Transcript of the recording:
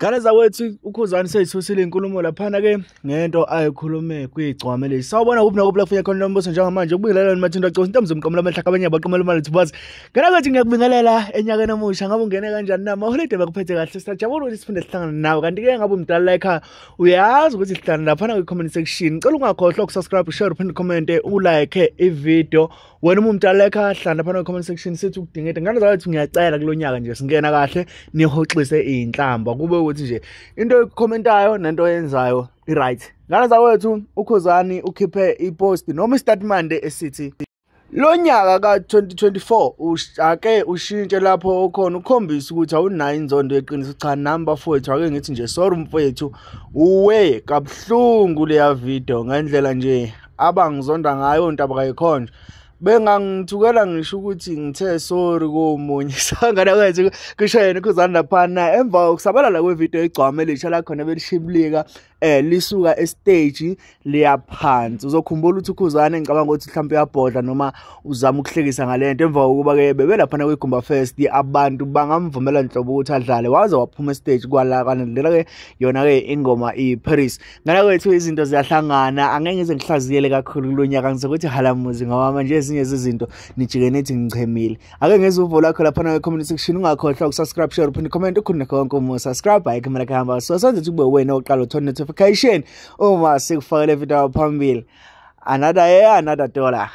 Ngane zakwethu, uKhuzani seyithusile inkulumo laphana-ke ngento ayikhulume kwiGcwama leli. Sawubona kuphi nakuphi la kufika khona lombuso njengamanje ukubingelela nimathinto acosa intombi zomqamula amehla abanye abaqamela imali thubazi. Ngane kwethu, ngiyakubingelela enyakeni omusha. Ngabe ungene kanjani na? Maholide bakuphethe kahle? Siyajabula ukuthi siphinde sihlangane nawe. Kanti-ke ngabe umdala la ekhaya, uyazi ukuthi sihlangana laphana kwi-comment section. Ngicela ungakhohlwa ukusubscribe, share, uphinde comment, ulike ivideo. Wena uma umdala la ekhaya, hlala laphana kwi-comment section sithi ukudingida. Ngane zakwethu, ngiyacela kulo nyaka nje singena kahle, nihoxise iy'nhlamba, kube ukuthi nje into oyikhomentayo nento oyenzayo i-right. Ngane zakwethu, uKhuzani ukhiphe ipost noma isitatimende esithi lo nyaka ka-2024 ake ushintshe lapho okhona, ukhombise ukuthi awunayo inzondo yeqiniso. Cha nami bafowethu, ake ngithi nje sorry mfowethu, uwe kabuhlungu leya video ngendlela nje abangizonda ngayo ntaba kayikhonjwa, bengangithukela ngisho ukuthi ngithe sorry komunye. Sangana kwethu, kusho yena uKhuzani laphana emva kokusabalala kwevideo igcwama elisha la khona belishibilika lisuka estage liya phansi. Uzokhumbula ukuthi uKhuzani, ngicabanga ukuthi mhlawumbe uyabhodla noma uzama ukuhlekisa ngalento, emva kokuba ke bebelaphana kwiGumba Fest, abantu bangamvumela nhlobo ukuthi adlale, waze waphuma estage kwala kanendlela ke yona ke ingoma iParis. Ngana kwethu, izinto ziyahlangana, angeke ngize ngihlaziyele kakhulu kulonyaka, ngizokuthi halamuzi ngoba manje ezinye zezinto nijike nithi ngichemile. Ake ngeze uvo lakho laphana kwi-comment section. Ungakhohlwa ukusubscribe, share, uphinde comment. Ukhona konke uma subscribe, ayikho imali kuhamba, so senze ukuthi kube wena oqala uthola notification uma sikufakele video phambili. Another year, another dollar.